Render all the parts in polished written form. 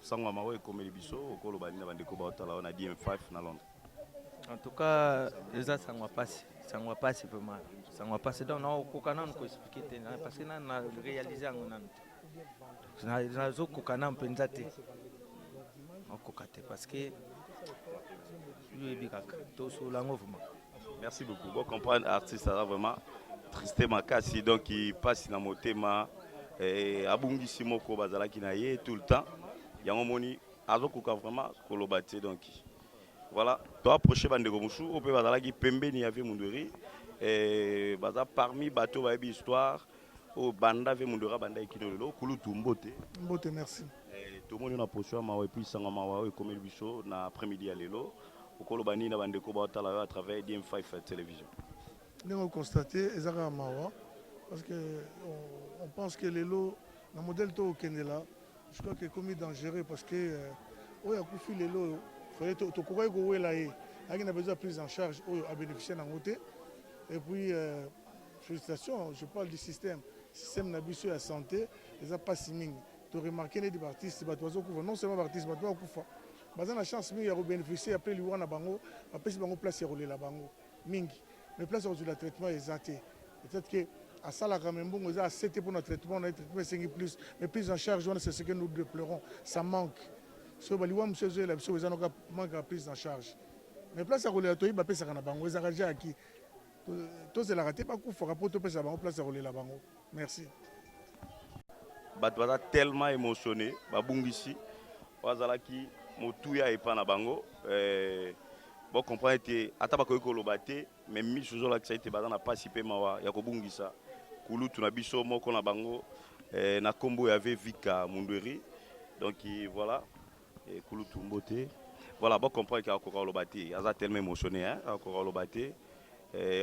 Sango ya mawa ekomeli biso, okoloba nini na bandeko baotala yo na DM5 na Londres? En tout cas, eza sango ya pasi, sango ya pasi vraiment, sango ya pasi. Donc nakokoka nanu koexpliquer te parce que nanu na réaliser yango nanu te, nazokoka nanu mpenza te, nakokoka te parce que yo oyebi kaka tosolola yango vraiment. Merci beaucoup. Bon comprendre artiste aza vraiment triste makasi, donc pasi na motema, abungisi moko bazalaki na ye tout le temps, yango moni azokoka vraiment koloba te. Donc voilà, to approcher bandeko mosusu oyo mpe bazalaki pembeni ya vieux Mundweri, baza parmi bato bayebi histoire oyo banda vieux Mundweri abanda ekino lelo. Kulutu, mbote. Mbote, merci. Tomoni na position ya mawa et puis sango mawa oyo ekomeli biso na après-midi ya lelo, okoloba nini na bandeko baotala yo à travers DM5 Télévision? Ndenge oconstate, eza kaka mawa parce que on pense que lelo na modèle to okendela, je crois que ekomi dangereux parce que oyo akufi lelo oyo, fallait tokokaki kowela ye, ayaki na besoin ya prise en charge oyo abénéficie nango te. Et puis félicitations, je parle du système, système na biso ya santé eza mpasi mingi. Toremarquer neti baartiste, bato bazokufa, non seulement baartiste, bato bakufa baza na chance mingi ya kobénéficie après liwa na bango, bapesi bango place ya kolela bango mingi, mais place ya kozwela traitement eza te. Peut-être que asalaka me mbongo eza assez te mpona traitement na ye, traitement esengi plus, mais prise en charge wana, c'est ce que nous déplorons, ça manque. So baliwa mosusu ezoyela biso eza noka manque ya prise en charge, mais place ya kolela toyebi bapesaka na bango ezalaka ja yaki, tozelaka te bakufaka mpo topesa bango place ya kolela bango. Merci. Bato baza tellement émotionné, babungisi oyo azalaki motuya epa na bango. Bocomprendre ete ata bakoki koloba te, mais miso ezolakisa ete baza na mpasi mpe mawa ya kobungisa kulutu na biso moko na bango, na nkombo ya vieux Vika Mundweri. Donc voilà, kulutu, mbote. Voilà, bocomprendre ke akoka koloba te, aza tellement émotionné, hein? Akoka koloba te.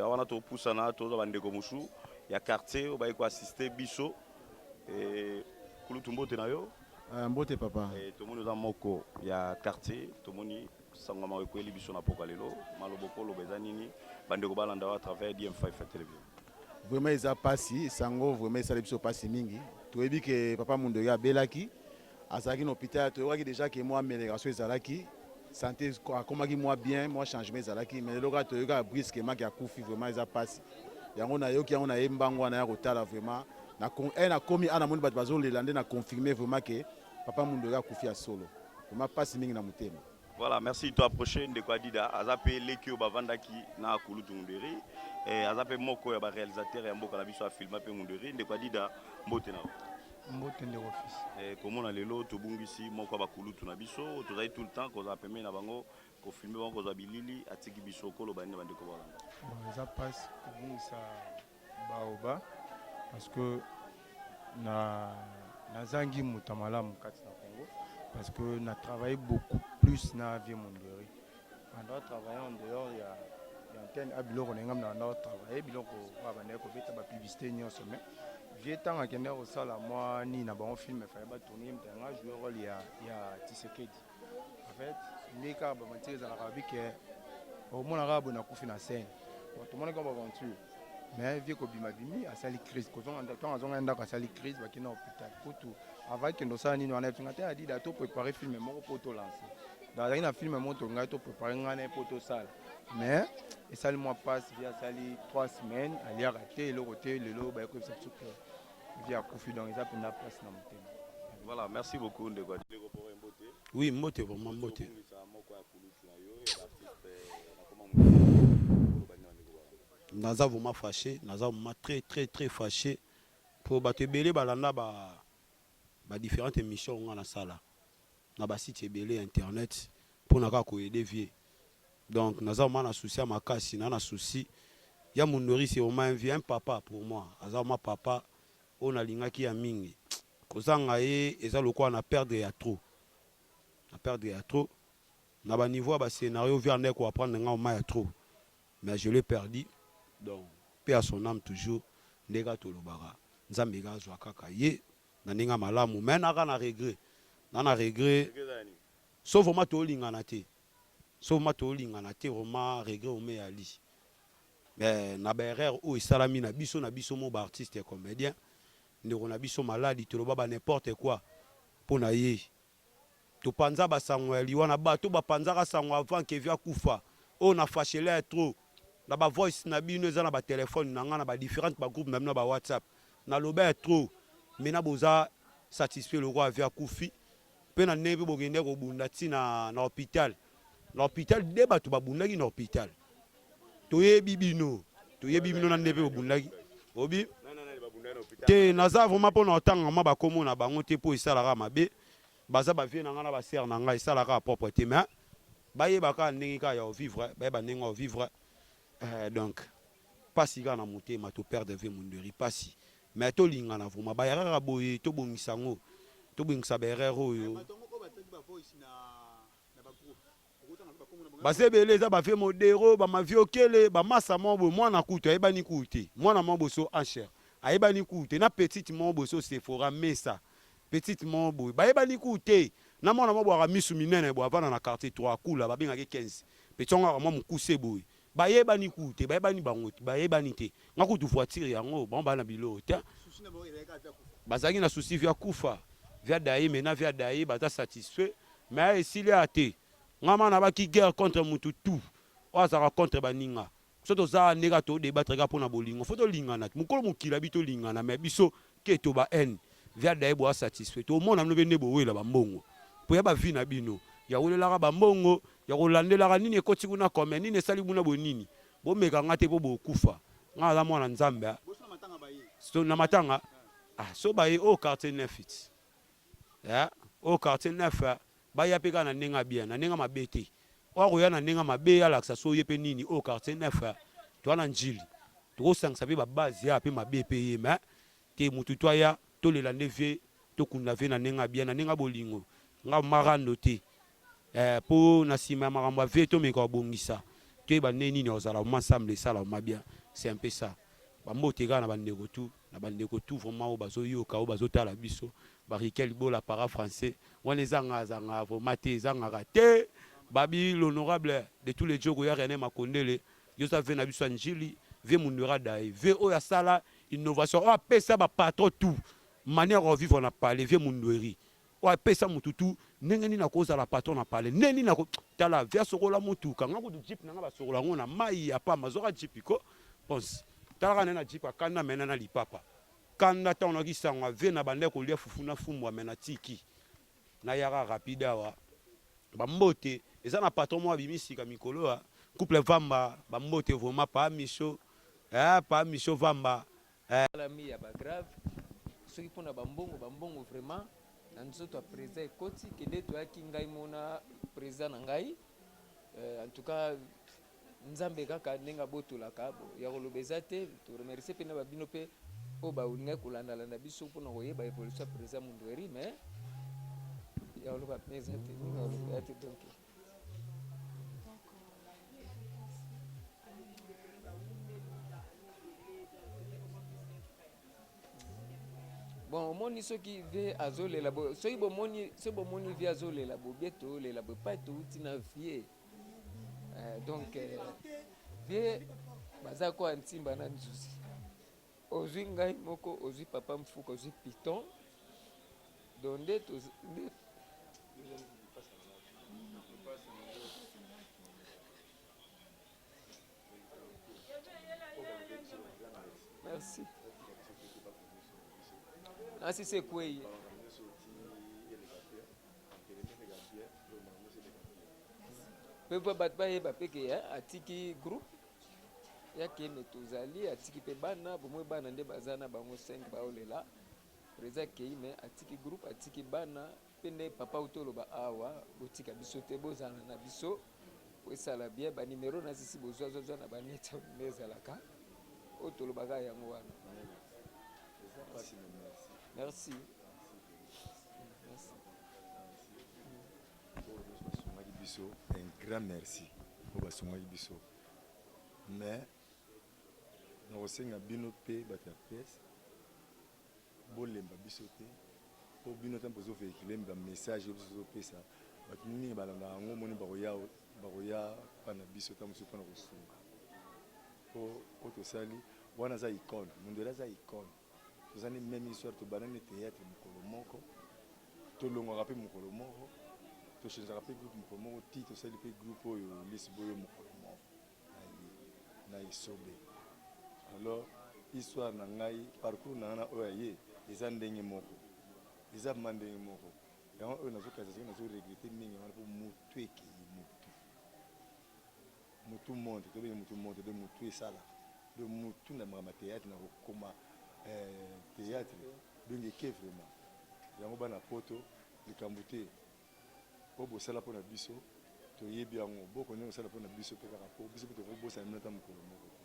Wana topusana, tozwa bandeko mosusu ya quartier oyo baye koassiste biso. Kulutu, mbote na yo. Mbote papa. Tomoni oza moko ya quartier, tomoni sango mawa ekweli biso na poka lelo, maloba koloba eza nini? Bandeko balanda wa à travers DM5 Télévision. Vraiment eza pasi, sango vraiment esali biso pasi mingi. Toyebi ke papa Mundweri abelaki, azalaki na hôpital, toyokaki déjà ke mwa amélioration ezalaki, santé akomaki mwa bien, mwa changement ezalaki, mais lelo kaka toyokaka brusquement ke akufi, vraiment eza pasi. Yango nayoki yango, naye mbango wana ya kotala vraiment nakomi a namoni bato bazolela nde na confirme vraiment ke papa Mundweri akufi ya solo. Vraiment pasi mingi na motema. Voilà, merci. To approché ndeko Adida, aza pe leki oyo bavandaki na kulutu Mundweri, aza pe moko ya baréalisateur ya mboka na biso, afilma mpe Mundweri. Ndeko Adida, mbote na yo. Mbote ndeko fils. Komona lelo tobungisi moko ya bakulutu na biso, tozali tout le temps kozala pembeni na bango, kofilme bango, kozwa bilili, atiki biso, koloba nini na bandeko balanda? Bon, eza mpasi kobungisa baoba parce que na nazangi moto ya malamu kati na Congo, parce que na travaillé beaucoup plus na vieux Mundweri banda travailler en dehors ya antenne a biloko na ngai, na banda travailler biloko oyo bandaki kobeta bapublicité nyonso. Mais vieux, ntango akendaki kosala mwa nini na bango, film efallait batourne, ye moto yanga jouer rôle ya Tshisekedi. En fait nde kaka baventure ezalaka, babi ke omona kaka boye nakufi na scène. Bon, tomonaki kaka baventure, mais vieux kobima bimi, asali crise, kozonga ntango azonga ndako asali crise, bakende na hôpital. Kutu avant kende osala nini wana, efinga te Adida to préparer film moko mpo tolance. Donc azalaki na film moko tolingai to préparer ngai na ye mpo tosala, mais esali mwa passe. Vieux asali 3 semaines aliaka te, eloko te. Lelo baye koyebisa biso ke vieux akufi, donc eza mpenza place na motema. Voilà, merci beaucoup ndeko Ndeko Poro, mbote. Oui, mbote vraiment, mbote. Tobungisa moko ya kulutu na yo ya artiste na koma koloba nini na bandeko balanda? Naza vraiment fâché, naza vraiment très très très fâché po bato ebele balanda ba différentes émissions nga nasala na basite ebele ya internet mpona kaka koaider vieux. Donc naza vraiment na souci ya makasi, na souci ya Mundweri. C'est vraiment un vieux, un papa pour moi, aza vraiment papa oyo nalingaki ya mingi. Kozanga ye eza lokola na perdre ya trop, na perdre ya trop na baniveau ya bascénario. Vieux andaki koapprendre nga oma ya trop, mais je l'ai perdu. Donc paix à son âme toujours. Ndenge kaka tolobaka, Nzambe kaka azwa kaka ye na ndenge ya malamu, mais naka na regret, na regret. So vraiment tolingana te, so vraiment tolingana te, vraiment regret ome yali. Mais na baerreur oyo esalami na biso mo baartiste ya comédien, ndeko na biso maladi, toloba ba n'importe quoi mpo na ye. Topanza ba sango ya liwa na bato bapanzaka sango avant que vieux akufa oyo na fachela ya trop na ba voice na bino eza na ba telephone na nga na ba differentes ba groupe na bino ya ba WhatsApp na loba ya trop maintenant boza satisfait lokola vieux akufi pe na ndenge pe bokendeki kobunda ti na na hopital na hopital de bato babundaki na hopital toyebi bino toyebi bino na nde pe bobundaki obi te naza vraiment pona otanga ma bakombo na bango te po esalaka mabe Baza ba vieux na nga na ba sœur na nga esala kaka propre te mais bayeba kaka ndenge kaka ya ko vivre bayeba ndenge ya ko vivre eh, donc pasi kaka na motema to perdre vieux Mundweri pasi mais tolingana vraiment ba erreur ya boye tobongisa yango tobongisa ba erreur oyo Baza ebele eza ba vieux modero ba maviokele ba masa moko boye mwana kutu ayebani kutu te mwana moko boye so encher ayebani kutu te na petite moko boye so sephora mesa petite moko boye bayebani kutu te na mwana moko boye aka misu minene boye avanda na quartier 3 kula babengaka ye 15 petit yango aka mwa mukuse boye bayebani kutu te bayebani bango te bayebani te nga kutu voiture yango bango baa na biloko te bazalaki na souci via kufa via daye maintenant via daye baza satisfait Mais esili awa te. Nga ma nabaki guerre contre mutu tout oyo azalaka contre baninga. Biso toza awa nde kaka to debattre kaka pona bolingo. Faut tolingana. Mukolo mokili abi tolingana mais biso keto ba haine. Via daye boza satisfait. Tomona bino pe nde bowela ba mbongo. Po ya ba vie na bino. Ya welelaka ba mbongo, ya kolandelaka nini ekoti kuna combien, nini esali kuna boye nini. Bomeka nga te po bokufa. Nga naza mwana Nzambe. So na matanga? Ah so baye oyo quartier 9 ti. Eh oyo quartier 9 baya pe kaka na ndenge ya bien na ndenge ya mabe te oyo akoya na ndenge ya mabe alakisa so ye pe nini oyo quartier 9 toza na ndjili tokosangisa pe ba base ya pe mabe pe ye mais te mutu to aya tolela nde vie tokunda vie na ndenge ya bien na ndenge ya bolingo nga ma rando te eh po na sima ya makambo ya vie tomeka kobongisa toyeba ndenge nini ozala vraiment ensemble esala vraiment bien c'est un peu ça ba mbote kaka na ba ndeko tout Na ba ndeko tout vraiment oyo bazo yoka oyo bazo tala biso ba Riquel Bola para français wana ezanga zanga vraiment te ezangaka te babi l'honorable de tous les djogo ya Rene Makondele yo oza vieux na biso ya Ndjili vieux Mundwera Daye vieux oyo asala innovation oyo apesa ba patron tout manière ya vivre na palais vieux Mundweri oyo apesa mutu tout ndenge nini akozala patron na palais ndenge nini ako tala vieux asokola mutuka nga kutu jeep na nga basokola yango na mayi ya pamba zwaka jeep ko pense tala kaka na jeep akanda mena na lipapa kanda ntango naki sango vieux na bandaki kolia fufu na fumbwa me na tiki nayaka rapide awa bambote eza na patron moko abimi sika mikolo ya couple vamba bambote vraiment pa miso eh, pa miso vamba Eh. Salami ya ba grave soki pona ba mbongo ba mbongo vraiment na nzoto ya president ekoti kende toyaki ngai mona president na ngai euh, en tout cas nzambe kaka ndenge abotolaka ya koloba eza te to remercier mpe na babino mpe oyo balingaki kolandalanda biso mpona koyeba evolution ya president Mundweri mais ya koloba mpe eza te mingi ya koloba eza te donc Bon omoni soki vie azolela bo soki bomoni soki bomoni vie azolela bo bie tolela bo epai touti na vie eh, donc eh, vie baza kwa ntimba na nzuzi ozwi ngai moko ozwi papa mfuka ozwi piton donc nde nde Merci. Nasisi ekwei. Mpe mpo bato bayeba mpe ke eh, atiki groupe ya keme tozali atiki mpe bana bomoi bana nde baza na bango 5 baolela président akei me atiki groupe atiki bana Pe nde papa auti oloba awa botika biso te bozala na biso po esala bien ba numero na sisi bozwa zwa zwa na ba net nde ezalaka oyo tolobaka yango wana merci merci basungaki biso un grand merci oyo basungaki biso mais nakosenga bino mpe bato ya presse Bolemba biso te po bino tango bozo vehiculer ba message oyo biso tozo pesa batu mingi balandaka yango omoni bakoya bakoya pa na biso tango mosusu pona kosunga po oyo tosali wana aza icone mundele aza icone toza nde meme histoire tobanda nde theatre mokolo moko tolongwaka pe mokolo moko. Tochangeaka mpe groupe mokolo moko ti tosali mpe groupe oyo Lisi Boyo mokolo moko na ye na esobe. Alors histoire na ngai, parcours na ngai na oyo ya ye eza ndenge moko, eza vraiment ndenge moko. Yango oyo nazokanisa soki nazo regretter mingi yango wana mpo mutu ekeyi mutu mutu monte tobengi mutu monte donc mutu esalaka donc mutu na makambo ya theatre na kokoma eh, theatre donc eke vraiment yango bana poto likambo te oyo bosala mpo na biso toyebi yango boko ndenge kosala mpo na biso mpe kaka mpo biso mpe tokobosana bino ata mokolo moko te.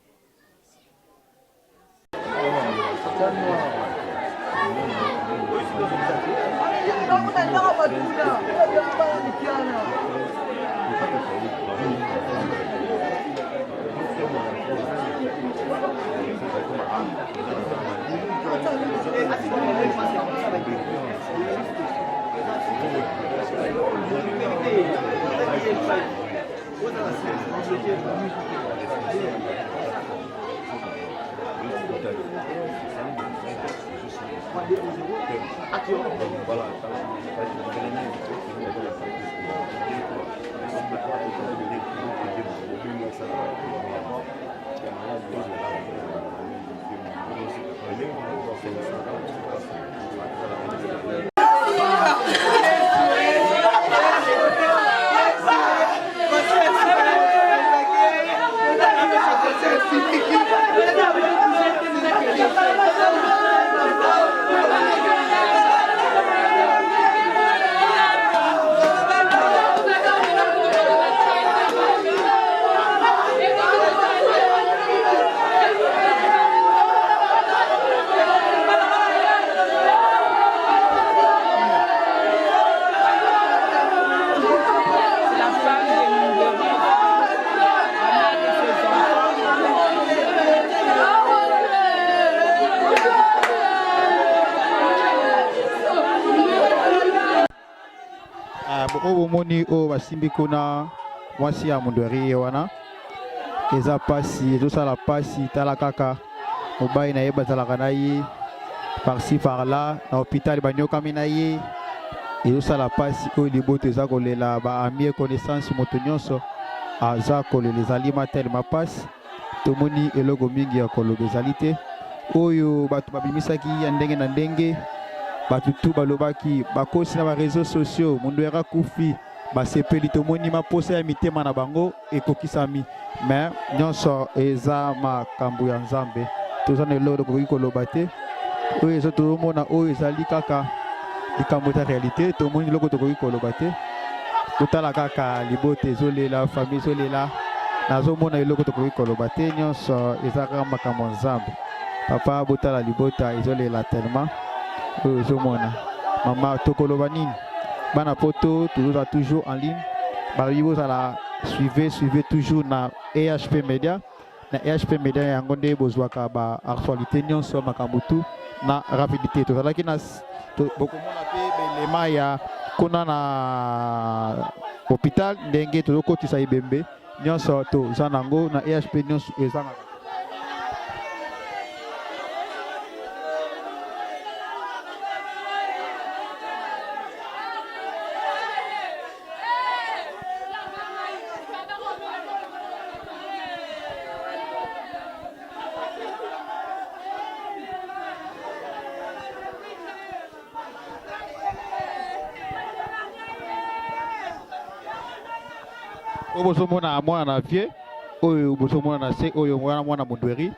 Ah, oyo bomoni oyo basimbi kuna mwasi ya mondweri ye wana eza pasi ezosala pasi tala kaka mobali na ye bazalaka na ye par-ci par-là na hôpital banyokami na ye ezosala pasi oyo libota eza kolela ba amis et connaissance moto nyonso aza kolela ezali matelema pasi tomoni eloko mingi ya koloba ezali te oyo bato babimisaki ya ndenge na ndenge bato tu balobaki bakosi na ba réseaux sociaux mundu akufi basepeli tomoni maposa ya mitema na bango ekokisami me nyonso eza makambo ya nzambe toza na eloko tokoki koloba te oyo eza tozomona oyo ezali kaka likambo eza realite tomoni eloko tokoki koloba te totala kaka libota ezolela famille ezolela nazomona eloko tokoki koloba te nyonso eza kaka makambo ya nzambe papa botala libota ezolela tellement oyo ozomona mama tokoloba nini bana poto tozozala toujours en ligne balobi bozala suivez suivez toujours na ehp media na ehp media yango nde bozwaka ba actualité nyonso makambo tu na rapidité tozalaki na bokomona mpe belema ya kuna na hôpital ndenge tozokotisa ebembe nyonso toza nango na ehp nyonso ezangaka oyo bozomona mwana na vie oyo bozomona na se oyo wana mwana mondweri